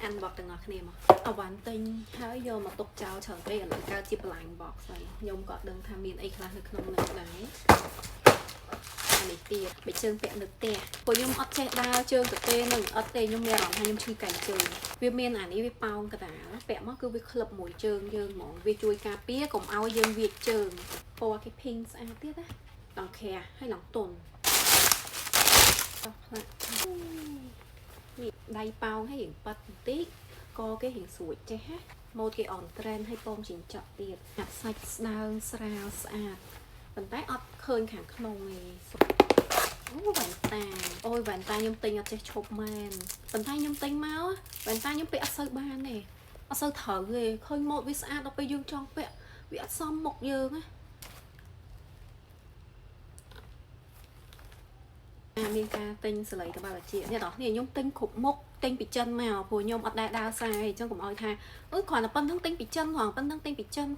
Unbox ទាំងអស់គ្នាមកអវ៉ាន់ទិញហើយយកមកទុកចោលច្រើនពេកឥឡូវកើតជា blind box ហើយខ្ញុំក៏អត់ដឹងថាមានអីខ្លះនៅក្នុងនោះដែរអានេះទៀតបិជើងពាក់នៅផ្ទះព្រោះខ្ញុំអត់ចេះដើរជើងទៅទេនឹងអត់ទេខ្ញុំមានអារម្មណ៍ថាខ្ញុំឈឺកែងជើងវាមានអានេះវាប៉ោងកដាលពាក់មកគឺវាក្លឹបមួយជើងយើងហ្មងវាជួយការពារកុំឲ្យយើងវាចជើងពណ៌គេ pink ស្អាតទៀតណាឡងក្រាស់ហើយឡងទុនតោះផ្លាក់នេះដៃប៉ោងហើយរៀងប៉ាត់បន្តិចកគេរៀងស្រួចចេះណាម៉ូតគេ on trend ហើយពងចិញ្ចក់ទៀតអាត់សាច់ស្ដើងស្រាលស្អាតប៉ុន្តែអត់ឃើញខាងក្នុងទេអូវ៉ែនតាអូយវ៉ែនតាខ្ញុំទិញអត់ចេះឈប់មែនប៉ុន្តែខ្ញុំទិញមកវ៉ែនតាខ្ញុំពាក់អត់សូវបានទេអត់សូវត្រូវទេឃើញម៉ូតវាស្អាតដល់ពេលយើងចង់ពាក់វាអត់សមមុខយើងណា មានការទិញសលៃកបាលជាអ្នកនរគ្នាខ្ញុំទិញគ្រប់មុខទិញពីចិនមកព្រោះខ្ញុំអត់ដែលដើរផ្សារអញ្ចឹងកុំឲ្យថាអឺគ្រាន់តែប៉ុណ្្នឹងទិញពីចិនគ្រាន់តែប៉ុណ្្នឹងទិញពីចិន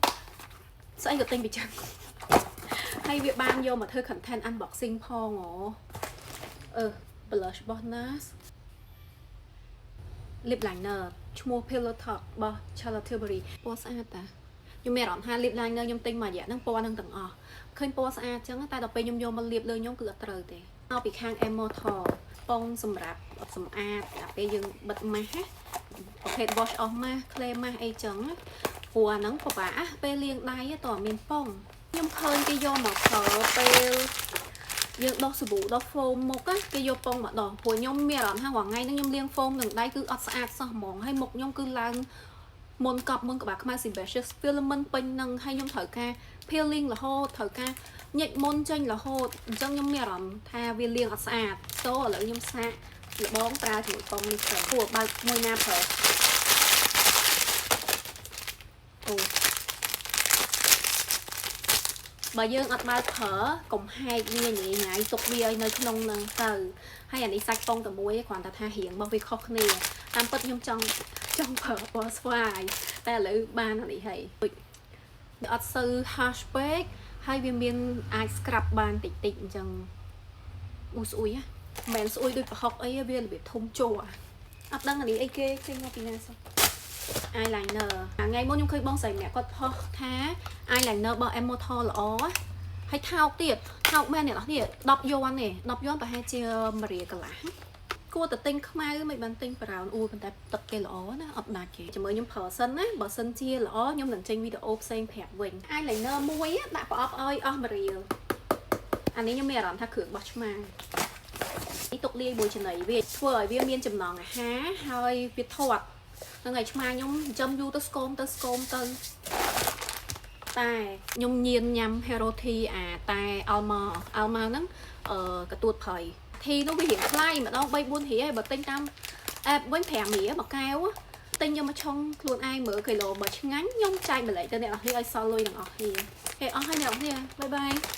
ស្អីក៏ទិញពីចិនហើយវាបានយកមកធ្វើ content unboxing ផងអូអឺ blush របស់ NARS lip liner ឈ្មោះ Pillow Talk របស់ Charlotte Tilbury ពណ៌ស្អាតតាខ្ញុំមានអារម្មណ៍ថា lip liner ខ្ញុំទិញមួយរយៈហ្នឹងពណ៌ហ្នឹងទាំងអស់ឃើញពណ៌ស្អាតអញ្ចឹងតែដល់ពេលខ្ញុំយកមកលាបលើខ្ញុំគឺអត់ត្រូវទេមកពីខាង Immortal ប៉ុងសម្រាប់សម្អាតដល់ពេលយើងបិទម៉ាស់ណាប្រភេទ wash off ម៉ាស់ clay ម៉ាស់អីចឹងណាព្រោះអាហ្នឹងពិបាកពេលលាងដៃតើមានប៉ុងខ្ញុំឃើញគេយកមកប្រើពេលយើងដោះសាប៊ូដោះ foam មុខណាគេយកប៉ុងមកដោះព្រោះខ្ញុំមានអារម្មណ៍ថារាល់ថ្ងៃហ្នឹងខ្ញុំលាង foam នឹងដៃគឺអត់ស្អាតសោះហ្មងហើយមុខខ្ញុំគឺឡើងមុនកប់មុនក្បាលខ្មៅ sebaceous filament ពេញនឹងហើយខ្ញុំត្រូវការ peeling រហូតត្រូវការញិចមុនចេញរហូតអញ្ចឹងខ្ញុំមានអារម្មណ៍ថាវាលាងអត់ស្អាត so ឥឡូវខ្ញុំសាកលបងប្រើជាមួយប៉ុងនេះសិនព្រោះបើកមួយណាប្រើអូបើយើងអត់បើកប្រើកុំហែកវាញ៉ៃញ៉ៃទុកវាឲ្យនៅក្នុងនឹងទៅហើយអានេះសាច់ប៉ុងតែមួយគ្រាន់តែថារៀងរបស់វាខុសគ្នាតាមពិតខ្ញុំចង់ចង់ប្រើពណ៌ស្វាយតែឥឡូវបានអានេះហើយអត់សូវ harsh ពេកហើយវាមានអាច scrub បានតិចតិចអញ្ចឹងអូស្អួយហ៎មិនមែនស្អួយដូចប្រហុកអីវារបៀបធំជ័រអត់ដឹងអានេះអីគេចេញមកពីណាសោះ eyeliner ថ្ងៃមុនខ្ញុំឃើញបងស្រីម្នាក់គាត់ផុសថា eyeliner របស់ Immortal ល្អហើយថោកទៀតថោកមែនអ្នកនរនេះ10យួនទេ10យួនប្រហែលជាមួយរៀលកន្លះគួរតែទិញខ្មៅមិនបានទិញ brown អ៊ូប៉ុន្តែទឹកគេល្អណាអត់ដាច់គេជាមួយខ្ញុំប្រើសិនណាបើសិនជាល្អខ្ញុំនឹងចេញវីដេអូផ្សេងប្រាប់វិញ eyeliner មួយដាក់ប្រអប់ឲ្យអស់មួយរៀលអានេះខ្ញុំមានអារម្មណ៍ថាគ្រឿងរបស់ឆ្មានេះទុកលាយមួយចំណីវាធ្វើឲ្យវាមានចំណងអាហារហើយវាធាត់ហ្នឹងហើយឆ្មាខ្ញុំចិញ្ចឹមយូរទៅស្គមទៅស្គមទៅតែខ្ញុំញៀនញ៉ាំ Hero Tea អាតែ Alma Alma ហ្នឹងអឺកទួតព្រៃ tea នោះវារៀងថ្លៃម្ដង3 4រៀលហើយបើទិញតាម app វិញ5រៀលមួយកែវទិញយកមកឆុងខ្លួនឯងមើលគីឡូបើឆ្ងាញ់ខ្ញុំចែកម្លែកទៅអ្នកនរគ្នាឲ្យសល់លុយទាំងអស់គ្នាហេអស់ហើយអ្នកនរគ្នាbye bye.